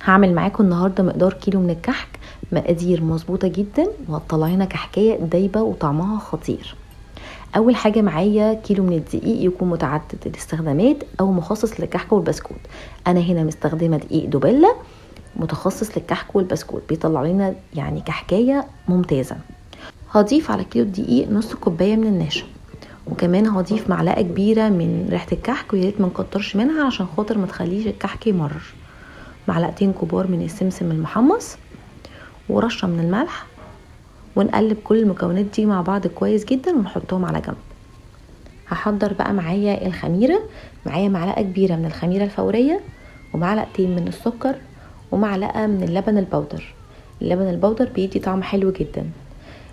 هعمل معاكم النهارده مقدار كيلو من الكحك، مقادير مظبوطة جدا وهتطلع لنا كحكايه دايبه وطعمها خطير. اول حاجة معايا كيلو من الدقيق، يكون متعدد الاستخدامات او مخصص للكحك والبسكوت. انا هنا مستخدمة دقيق دوبيلا متخصص للكحك والبسكوت، بيطلع لنا يعني كحكايه ممتازة. هضيف على كيلو الدقيق نص كوباية من النشا، وكمان هضيف معلقه كبيرة من ريحه الكحك، ويا ريت ما نكترش منها عشان خاطر ما تخليش الكحك يمرر. معلقتين كبار من السمسم المحمص، ورشه من الملح، ونقلب كل المكونات دي مع بعض كويس جدا ونحطهم على جنب. هحضر بقى معايا الخميره. معايا معلقه كبيرة من الخميره الفورية، ومعلقتين من السكر، ومعلقة من اللبن البودر. اللبن البودر بيدي طعم حلو جدا.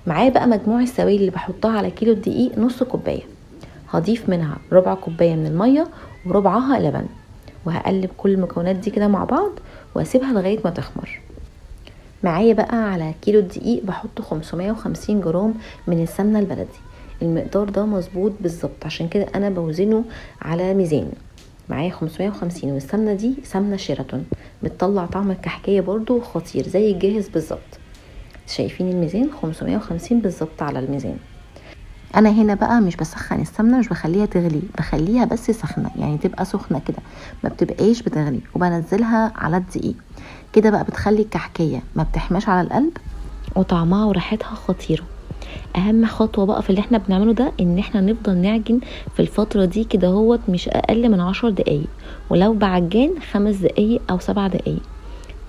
معايا بقى مجموع السوائل اللي بحطها على كيلو الدقيق نص كوباية، هضيف منها ربع كوباية من المية وربعها لبن، وهقلب كل المكونات دي كده مع بعض واسيبها لغاية ما تخمر. معايا بقى على كيلو الدقيق بحط 550 جرام من السمنة البلدي. المقدار ده مظبوط بالظبط، عشان كده انا بوزنه على ميزان. معايا 550، والسمنه دي سمنه شيراتون، بتطلع طعم الكحكايه برضو خطير زي الجاهز بالظبط. شايفين الميزان 550 بالظبط على الميزان. انا هنا بقى مش بسخن السمنة، مش بخليها تغلي، بخليها بس سخنة، يعني تبقى سخنة كده، ما بتبقاش بتغلي، وبنزلها على الدقيق كده بقى. بتخلي الكحكايه ما بتحماش على القلب، وطعمها وريحتها خطيرة. اهم خطوة بقى في اللي احنا بنعمله ده ان احنا نفضل نعجن في الفترة دي كده هوت مش اقل من 10 دقايق، ولو بعجان 5 دقايق او 7 دقايق.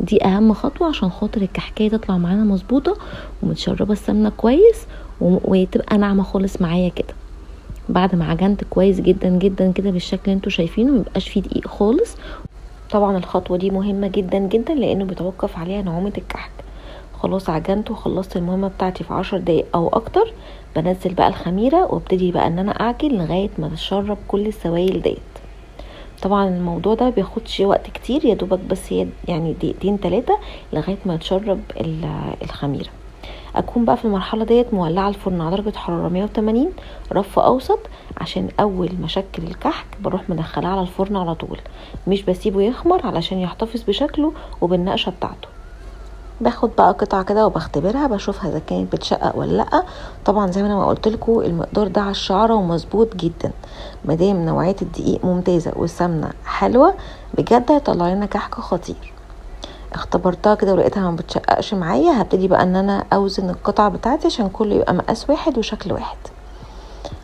دي اهم خطوة عشان خاطر الكحكايه تطلع معانا مظبوطة ومتشربه السمنة كويس وتبقى ناعمة خالص معايا كده. بعد ما عجنت كويس جدا جدا كده بالشكل اللي انتوا شايفينه، ميبقاش فيه دقيق خالص. طبعا الخطوة دي مهمة جدا جدا لانه بيتوقف عليها نعومة الكحك. خلاص عجنت وخلصت المهمة بتاعتي في 10 دقايق او اكتر. بنزل بقى الخميره وابتدي بقى ان انا اعجن لغاية ما تتشرب كل السوائل ديت. طبعا الموضوع ده بياخدش وقت كتير، يا دوبك بس يعني دقيقتين 3 لغاية ما تشرب الخميره. اكون بقى في المرحلة ديت مولعه الفرن على درجه حرارة 180 رف اوسط، عشان اول ما اشكل الكحك بروح مدخلاه على الفرن على طول، مش بسيبه يخمر علشان يحتفظ بشكله وبالنقشه بتاعته. باخد بقى قطعه كده وبختبرها، بشوفها اذا كانت بتشقق ولا لا. طبعا زي ما انا قلت لكم المقدار ده على الشعرة ومظبوط جدا، مادام نوعية الدقيق ممتازة والسمنه حلوة بجد هيطلع لنا كحك خطير. اختبرتها كده ولقيتها ما بتشققش معايا، هبتدي بقى ان انا اوزن القطعة بتاعتي عشان كله يبقى مقاس واحد وشكل واحد.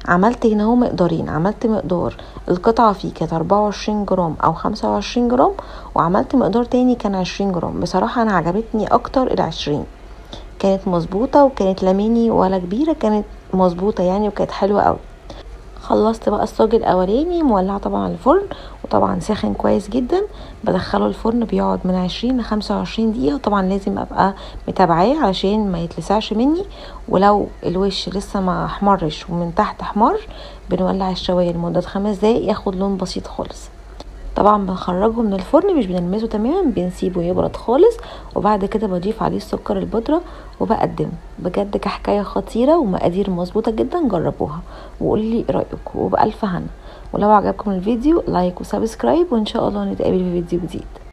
عملت هنا اهو مقدارين، عملت مقدار القطعة فيه كانت 24 جرام او 25 جرام، وعملت مقدار تاني كان 20 جرام. بصراحة انا عجبتني اكتر ال20، كانت مظبوطة وكانت لا ميني ولا كبيرة، كانت مظبوطة يعني وكانت حلوة قوي. خلصت بقى الصاج الاولاني، مولعه طبعا الفرن وطبعا ساخن كويس جدا. بدخله الفرن بيقعد من 20 ل 25 دقيقة، وطبعا لازم ابقى متابعاه علشان ما يتلسعش مني. ولو الوش لسه ما احمرش ومن تحت احمر بنولع الشوايه لمدة 5 دقايق ياخد لون بسيط خالص. طبعا بنخرجه من الفرن مش بنلمسه تماما، بنسيبه يبرد خالص، وبعد كده بضيف عليه السكر البودره وبقدمه. بجد كحكايه خطيرة ومقادير مظبوطة جدا، جربوها وقولي رايكم، وبالف هنا. ولو عجبكم الفيديو like و subscribe، وان شاء الله نتقابل في فيديو جديد.